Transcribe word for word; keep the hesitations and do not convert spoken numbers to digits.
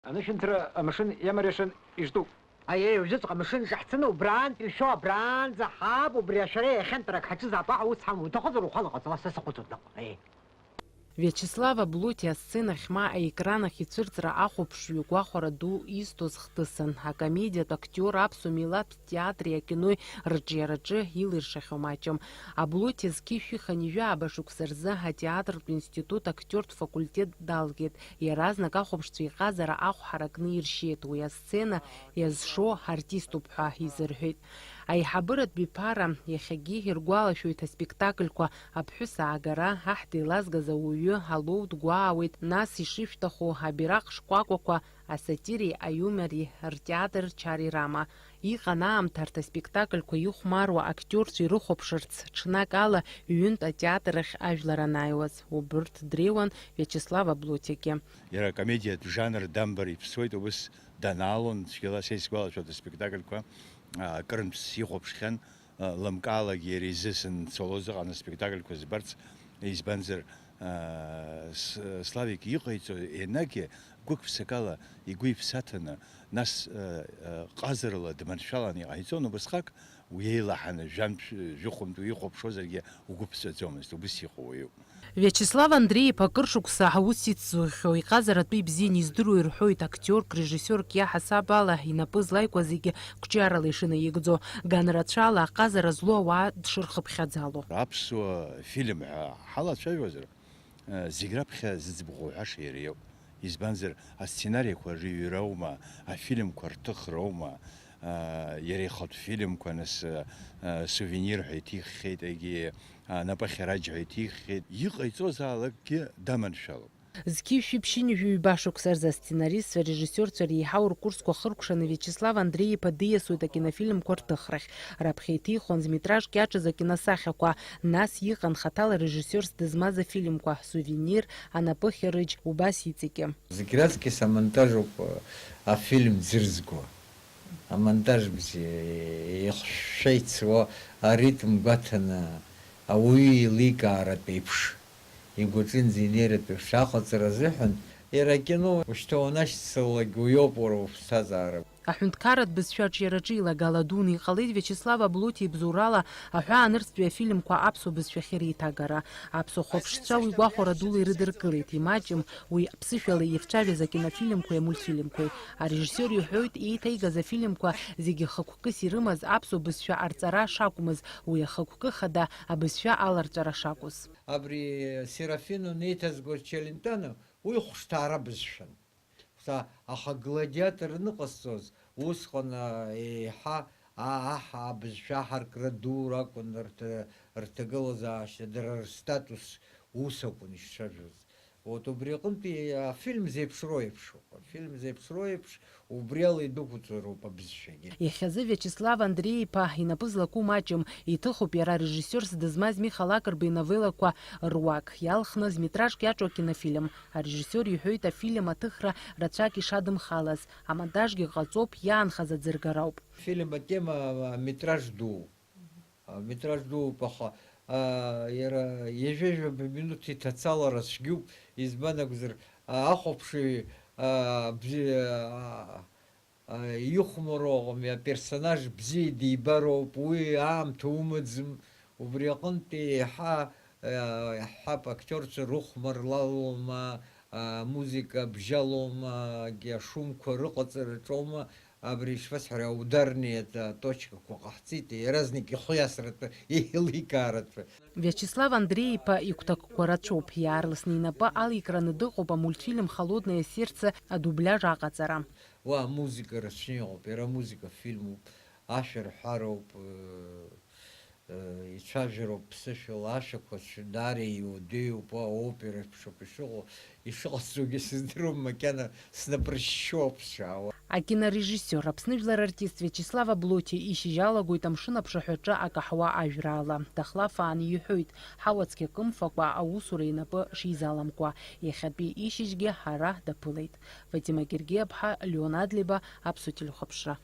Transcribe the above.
Анышәынҭра амашын иамариашан ижтәуп. Аиеи, уажәыҵәҟьа амашын ҿаҳҵаны убраантә ишәо, абраанӡа ҳаап, убри ашәара иахьантәарак ҳаҿызаап, аҳ, ус ҳамоу, уҭахызар ухала ҟаҵала, са сахәыцуеит наҟ. Аиеи. Виачеслав Аблоти асценахь ма аекран ахь ицәырҵра ахәаԥшҩы гәахәара ду изҭоз хҭысын, акомедиатә актиор аԥсуа милаҭтә театри акинои рыҿиараҿы илиршахьоу маҷым. Аблоти зқьи жәшәи хынҩажәи ааба шықәса рзы атеатртә институт актиортә факультет далгеит. Иаразнак ахәаԥшцәа иҟазара ахә ҳаракны иршьеит, уи асцена иазшо артиступ ҳәа изырҳәеит. Аиҳабыратә биԥара иахьагьы иргәалашәоит аспектакльқәа, аԥҳәыс аагара, аҳ деилазгаз ауаҩы, Алоу дгәаауеит, нас ишышәҭаху абираҟ шкәакәақәа, асатиреи аиумори ртеатр чар ирама. Иҟан аамҭа арҭ аспектакльқәа ихәмаруа актиорцәа ирыхәаԥшырц, ҽнак ала ҩынтә атеатр ахь ажәлар анааиуаз. Убырҭ дреиуан Виачеслав Аблотиагьы. Иара акомедиатә жанр дамбар иԥсуеит, убыс данаалон, цәгьала са исгәалашәоит аспектакльқәа, а, акырынтә сихәаԥшхьан, а, лымкаалагьы иара изы санцалоз ыҟан аспектакльқәа збарц, избанзар, а, с-, Славик иҟаиҵо енагьы гәык-ԥсыкала игәы иԥсаҭаны, нас, а, а, ҟазарала дманшәаланы иҟаиҵон, убысҟак уи еилаҳаны, жәантә, жәохәынтә уихәаԥшуазаргьы угәы ԥсаӡомызт, убыс иҟоу уаҩуп. Виачеслав Андреи-иԥа акыр шықәса аус ицзухьоу, иҟазаратәы ибзианы издыруа ирҳәоит актиорк, режиссиорк иаҳасаб ала инапы злаикуа зегьы қәҿиарала ишынаигӡо, ганрацәала аҟазара злоу ауаа дшырхыԥхьаӡало. Аԥсуа фильм ҳәа ҳалацәажәозар, э, зегь раԥхьа зыӡбахә уҳәаша иара иоуп. Избанзар, асценариақәа рыҩроума, афильмқәа рҭыхроума, а, иара ихатә фильмқәа, нас, а, а, сувенир ҳәа иҭиххьеит, егьи, а, напы ахьараџь ҳәа иҭиххьеит. Иҟаиҵозаалакгьы даманшәалоуп. Зқьи жәшәи ԥшьынҩажәи ҩба шықәса рзы асценаристцәа, арежиссиорцәа реиҳау ркурсқәа хыркәшаны Виачеслав Андреи-иԥа диасуеит акинофильмқәа рҭыхрахь. Раԥхьа иҭихуан зметражк иаҿыз акиносахьақәа, нас иҟан хаҭала режиссиорс дызмаз афильмқәа, Сувенир, Анапы ахьарыџь, убас иҵегьы. Зегь раҵкыс амонтаж ауп, афильм ӡырзго. Амонтаж бзиа, ихшәшәа ицо, аритм гәаҭаны, ауаҩы еиликааратә еиԥш, игәаҿынӡа инеиратә еиԥш аҟаҵара азыҳәан, иара акино ушьҭа уанашьцылалак уиоуп уара уԥсҭазаара. Аҳәынҭқарратә бызшәа аҿиараҿы илагала дуны иҟалеит Виачеслав Аблоти ибзоурала аҳәаанырцәтәи афильмқәа аԥсуа бызшәахьы реиҭагара. Аԥсуа хәаԥшцәа уи гәахәара дула ирыдыркылеит, имаҷым уи аԥсышәала ицәажәаз акинофильмқәеи амультфильмқәеи. Арежиссиор иҳәоит, еиҭаигаз афильмқәа зегьы хықәкыс ирымаз аԥсуа бызшәа арҵара шакәмыз, уи ахықәкы хада абызшәа аларҵәара шакәыз. Абри Серафино неиҭазго Челентано уи хәышҭаара бызшәан. Аха, аха гладиатор аныҟасҵоз, усҟан, а, еиҳа, а, аҳ-, абызшәа аҳаркра дура акәын рҭ-, рҭагылазаашьа, дара рстатус ус акәын ишцәажәоз. Вот убри аҟынтәи афильм зеиԥшроу еиԥш, афильм зеиԥшроу еиԥш, убри ала идәықәҵароуп абызшәагьы. Иахьазы Виачеслав Андреи-иԥа инапы злаку маҷым, иҭыхуп иара режиссиорс дызмаз Миха Лакрба иновеллақәа руак иалхны зметражк иаҿу акинофильм. Арежиссиор иҳәоит афильм аҭыхра рацәак ишадымхалаз, амонтажгьы ҟаҵоуп, иаанхаз аӡыргароуп. Фильм атема, а, метраж ду. А, метраж дууп, аха, а, иара ҩажәа-ҩажәа минуҭ иҭацалара цәгьоуп, избан акәзар, а, ахәаԥшыҩ, а, бзи-, а, а, ихәмаруа аҟами, аперсонаж бзиа дибароуп, уи аамҭа умаӡам, убри аҟынтәи еиҳа, а, иаҳҳәап, актиорцәа рыхәмарлалома, а, музыка бжьалома, агьи ашумқәа рыҟаҵараҿома, абри ишԥасҳәари, аударниа точкақәа ҟаҳҵеит, иаразнак ихы иасратәы, еиликааратәы. Виачеслав Андреи-иԥа игәҭакқәа рацәоуп, иаарласны инапы аликраны дыҟоуп амультфильм Холодное сердце адубляж аҟаҵара. Уа амузыка рацәаны иҟоуп, иара амузыка фильмуп, ашәа рҳәароуп, э, э, ицәажәароуп ԥсышәала, ашәақәа даара иудеиуп, уа аопера еиԥш ауп ишыҟоу, ишыҟасҵогьы сыздыруам, макьана снапы ршьшьуа ауп сшаауа. Акинорежиссиор, Аԥсны жәлар артист Виачеслав Аблоти ишьыжь алагоит амшын аԥшаҳәаҿы акаҳуа ажәраала. Дахлафааны иҳәоит, ҳауа цқьа кымфакәа аусура инапы шизаламкуа, иахьатәи ишьыжьгьы ҳара даԥылеит. Фатима Гергиаԥҳа, Леон Адлеиба, Аԥсуа телехәаԥшра.